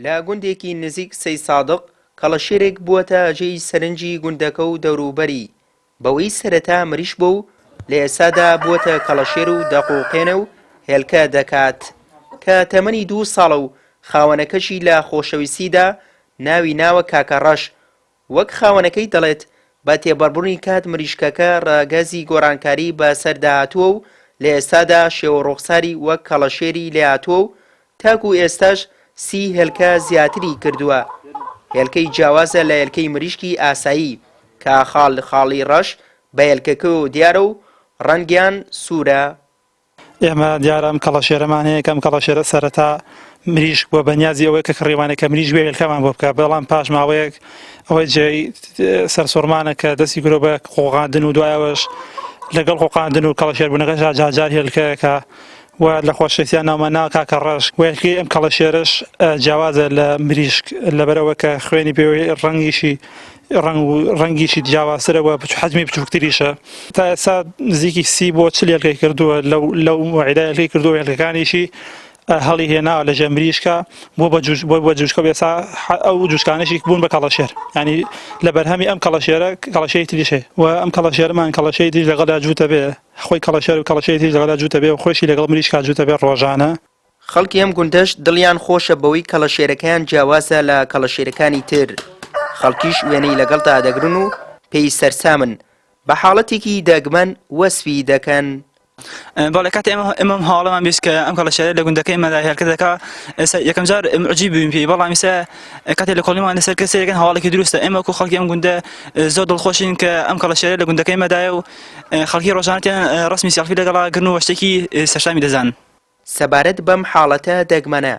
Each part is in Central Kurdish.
لە گوندێکی نزیک سەیدسادق کەڵەشێرێک بووەتە جێی سەرنجی گوندەکە و دەوروبەری، بەوەی سەرەتا مریشک بووە و لە ئێستادا بووەتە کەڵەشێر و دەقوقێنە و هێلکە دەکات، کە تەمەنی دوو ساڵە و خاوەنەکەشی لە خۆشەویستیدا ناوی ناوە کاکە ڕەش وەک خاوەنەکەی دەڵێت، بە تێپەڕبوونی کات مریشکەکە ڕەگەزی گۆڕانکاری بەسەردا هاتووە و لە ئێستادا شێوە ڕوخساری وەک کەڵەشێری لێهاتووە و تاکو ئێستاش سی هێلکە زیاتری کردووە، هێلکەی جیاوازە لە هێلکەی مریشکی ئاسایی کە خاڵ خاڵی ڕەش بە هێلکەکەوە دیارە و ڕەنگیان سوورە. ئێمە دیارە ئەم کەڵەشێرەمان هەیە کە ئەم کەڵەشێرە سەرەتا مریشک بووە بە نیازی ئەوەی کە کڕیوانێک کە مریشک بێ هێلکەمان بۆ بکە بەڵام پاش ماوەیەک ئەوەی جێی سەرسوڕمانە کە دەستی کرۆ بە قۆغاندن و دوایەوەش لەگەڵ قۆقاندن و کەڵەشێر بوونەکەش جارجار هێلکەیەکە و لە خۆشەویستیان ناومان ناوە کاکە ڕەش و هێلکەی ئەم کەڵەشێرەش جیاوازە لە مریشک لەبەرئەوە کە خوێنی پێوەی ڕەنگیشی ڕەنگ و ڕەنگیشی جیاوازترە و حەجمی بچووکتریشە. تا ئێستا نزیکی سی بۆ چل هێلکەی کردووە لەو لەو موعیدە هێلکەی کردووە هێلکەکانیشی هەڵی هێناوە لە ژێر مریشکە بۆ بە جوج بۆ بە جوجکە و ئێستا ئەو جوجکانەشی بوون بە کەڵەشێر یانی لە بەرهەمی ئەم کەڵەشێرە کەڵەشێری تریش هەیە و ئەم کەڵەشێرەمان کەڵەشێری تریش لەگەڵدا جووتە بێ خۆی کەڵەشێر و کەڵەشێری تریش لەگەڵدا جووتە بێ و خۆیشی لەگەڵ مریشکا جووتە بێ ڕۆژانە. خەڵکی ئەم گوندەش دڵیان خۆشە بەوەی کەڵەشێرەکەیان جیاوازە لە کەڵەشێرەکانی تر، خەڵکیش وێنەی لەگەڵدا دەگرن و پێی سەرسامن، بە حاڵەتێکی دەگمەن وەسفی دەکەن. بەڵێ کاتێ ئێمە ئێمە ئەم هەواڵەمان بیست کە ئەم کەڵەشێرە لە گوندەکەی ئێمەدا هێلکە دەکا ئێستا یەکەم جار معجیب بووین پێی بەڵام ئێستا کاتێ لە کۆڵیمان لەسەر کرد سەیرەکەن هەواڵێکی دروستە ئێمە وەکو خەڵکی ئەم گوندە زۆر دڵخۆشین کە ئەم کەڵەشێرە لە گوندەکەی ئێمەدایە و خەڵکی ڕۆژانەتیان ڕەسمی سێڵفی لەگەڵا گرن و شتێکی سەرسامی دەزانن. سەبارەت بەم حاڵەتە دەگمەنە،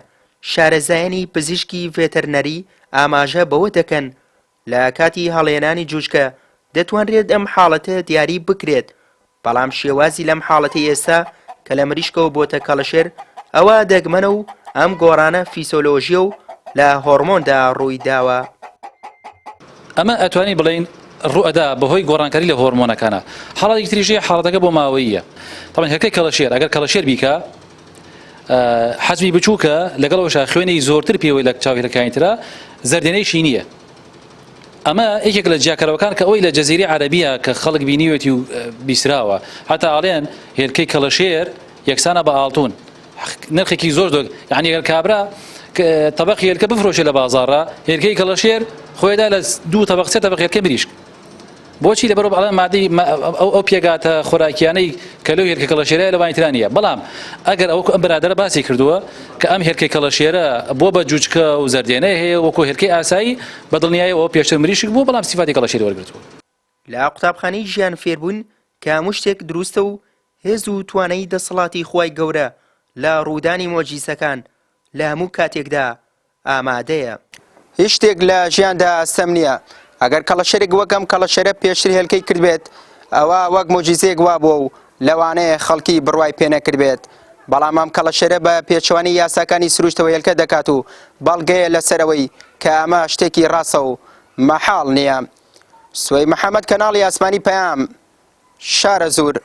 شارەزایانی پزیشکی ڤێتەرنەری ئاماژە بەوە دەکەن، لە کاتی هەڵهێنانی جوجکە دەتوانرێت ئەم حاڵەتە دیاری بکرێت، بەڵام شێوازی لەم حاڵەتەی ئێستا کە لە مریشکەوە بۆتە کەڵەشێر ئەوا دەگمەنە و ئەم گۆڕانە فیسۆلۆژییە و لە هۆڕمۆندا ڕوویداوە. ئەمە ئەتوانین بڵێین ڕووئەدا بەهۆی گۆڕانکاری لە هۆرمۆنەکانە حاڵەتێکی تریش هەیە حاڵەتەکە بۆ ماوەییە تەبعەن هێلکەی کەڵەشێر ئەگەر کەڵەشێر بیکا حەجمی بچووکە لەگەڵ ئەوشا خوێنی زۆرتر پێوەی لە چاو هێلکانی ترە زەردێنەیشی نییە ئەمە یەکێک لە جیاکەرەوەکان کە ئەوەی لە جەزیرەی عەرەبیە کە خەڵک بینیوێتی و بیسراوە هەتا ئاڵێن هێلکەی کەڵەشێر یەکسانە بە ئاڵتون نرخێکی زۆر زۆر یعنی گەر کابرا تەبقی هێلکە بفرۆشێ لە بازاڕە هێلکەی کەڵەشێر خۆیدا لە دوو تەبق سێ تەبق هێلکە مریشک بۆچی لەبەر ئەڵێن مادەی ئەو پێگاتە خۆراکیانەی کە لەو هێلکە کەڵەشێرە لەوانی ترا نییە بەڵام ئەگەر ئەوەکو ئەم برادەرە باسی کردووە کە ئەم هێلکەی کەڵەشێرە بۆ بە جوجکە و زەردێنەی هەیە وەکو هێلکەی ئاسایی بە دڵنیایی ئەوە پێشتر مریشک بوو بەڵام سیفاتی کەڵەشێری وەرگرتووە. لە قوتابخانەی ژیان فێربوون کە هەموو شتێک دروستە و هێز و توانای دەسەڵاتی خوای گەورە لە ڕوودانی مۆجیزەکان لە هەموو کاتێکدا ئامادەیە. هیچ شتێک لە ژیاندا ئەستەم نییە، ئەگەر کەڵەشێرێک وەک ئەم کەڵەشێرە پێشتر هێلکەی کردبێت، ئەوا وەک مۆجیزەیەک وابووە و لەوانەیە خەڵکی بڕوای پێ نەکردبێت، بەڵام ئەم کەڵەشێرە بە پێچەوانەی یاساکانی سروشتەوە هێلکە دەکات و بەڵگەیە لەسەر ئەوەی کە ئەمە شتێکی ڕاستە و مەحاڵ نییە. سوەی محەمەد کەناڵی ئاسمانی پەیام، شارەزوور.